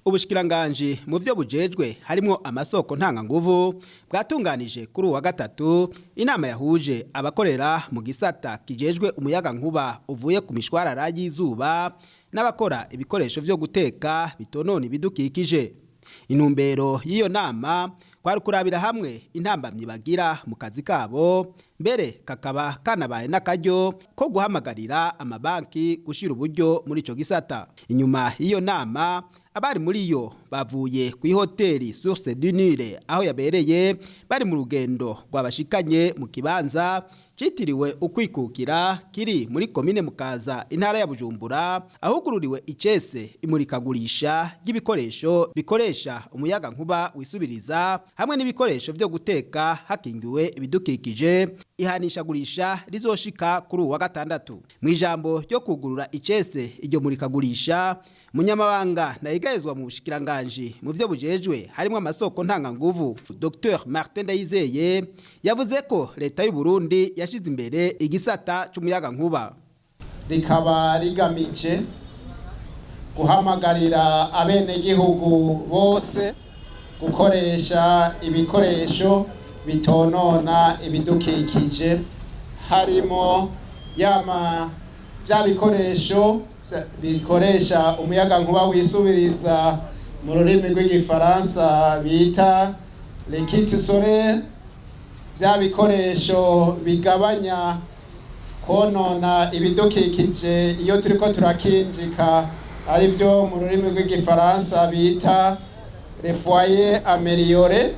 Ubushikiranganji mu byo bujejwe harimo amasoko ntanganguvu bwatunganije kuri uwa gatatu inama yahuje abakorera mu gisata kijejwe umuyaga nkuba uvuye ku mishwarara y'izuba n'abakora ibikoresho byo guteka bitonona ibidukikije. Intumbero y'iyo nama kwari kurabira hamwe intambamyi bagira mu kazi kabo, mbere kakaba kanabaye n'akaryo ko guhamagarira amabanki gushyira uburyo muri icyo gisata. Inyuma y'iyo nama, abari muri yo bavuye ku ihoteli Source du Nil aho yabereye, bari mu rugendo rwabashikanye mu kibanza citiriwe Ukwikukira kiri muri komine Mukaza, intara ya Bujumbura, ahugururiwe icese imurikagurisha ry'ibikoresho bikoresha umuyaga nkuba wisubiriza hamwe n'ibikoresho byo guteka hakingiwe ibidukikije. Ihanishagurisha rizoshika kuri uwa gatandatu. Mu ijambo ryo kugurura icese iryo murikagurisha, munyamabanga ntayigayezwa mu bushikiranganji mu byo bujejwe harimo amasoko ntanganguvu, Dr Martin Ndayizeye, yavuze ko leta y'u Burundi yashize imbere igisata c'umuyaga nkuba. Rikaba rigamije guhamagarira abenegihugu bose gukoresha ibikoresho bitonona ibidukikije, harimo yama bya bikoresho bikoresha umuyaga nkuba wisubiriza, mu rurimi rw'Igifaransa bita les kits solaires, bya bikoresho bigabanya konona ibidukikije iyo turiko turakinjika, ari byo mu rurimi rw'Igifaransa bita les foyers améliorés,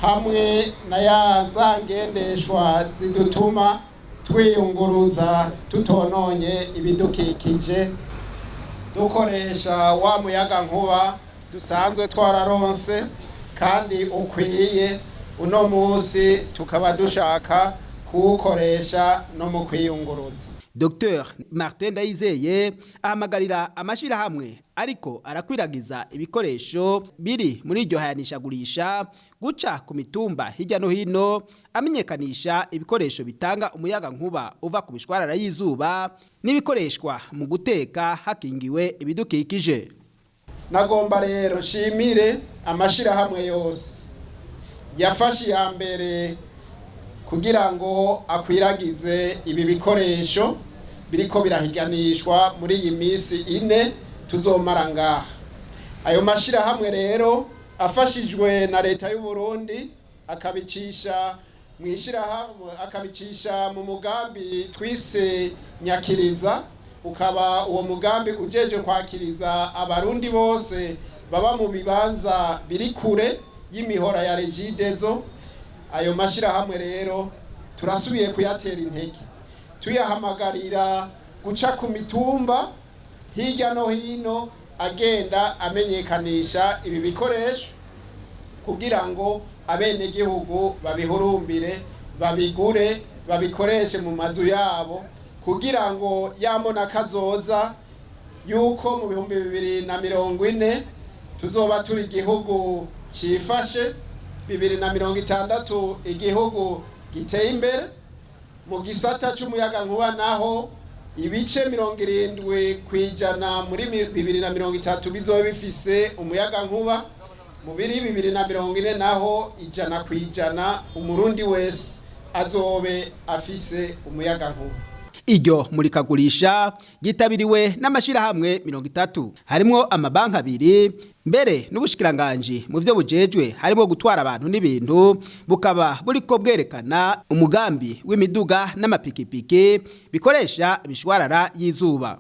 hamwe na ya ngendeshwa zidutuma twiyunguruza tutononye ibidukikije, dukoresha wa muyaga nkuba dusanzwe twararonse kandi ukwiye. Uno munsi tukaba dushaka kuwukoresha no mu kwiyunguruza. Dr Martin Ndayizeye ahamagarira amashirahamwe ariko arakwiragiza ibikoresho biri muri iryo hayanishagurisha guca ku mitumba hirya no hino amenyekanisha ibikoresho bitanga umuyaga nkuba uva ku mishwarara y'izuba n'ibikoreshwa mu guteka hakingiwe ibidukikije. Nagomba rero nshimire amashirahamwe yose yafashe iya mbere kugira ngo akwiragize ibi bikoresho biriko birahiganishwa muri iyi minsi 4 tuzomara ngaha. Ayo mashirahamwe rero afashijwe na leta y'u Burundi, akabicisha mu ishirahamwe, akabicisha mu mugambi twise Nyakiriza, ukaba uwo mugambi ujeje kwakiriza Abarundi bose baba mu bibanza biri kure y'imihora ya Regideso. Ayo mashirahamwe rero turasubiye kuyatera intege, tuyahamagarira guca ku mitumba hirya no hino agenda amenyekanisha ibi bikoresho kugira ngo abenegihugu babihurumbire, babigure, babikoreshe mu mazu yabo, kugira ngo yambona kazoza yuko mu 2040 tuzoba turi igihugu cifashe, 2060 igihugu giteye imbere mu gisata c'umuyaga nkuba, naho ibice 70% muri 2030 bizoba bifise umuyaga nkuba, mu biri 2040 naho 100% Umurundi wese azobe afise umuyaga nkuba. Iryo murikagurisha ryitabiriwe n'amashirahamwe 30, harimwo amabanki abiri, mbere n'ubushikiranganji mu byo bujejwe harimo gutwara abantu n'ibintu bukaba buriko bwerekana umugambi w'imiduga n'amapikipiki bikoresha imishwarara y'izuba.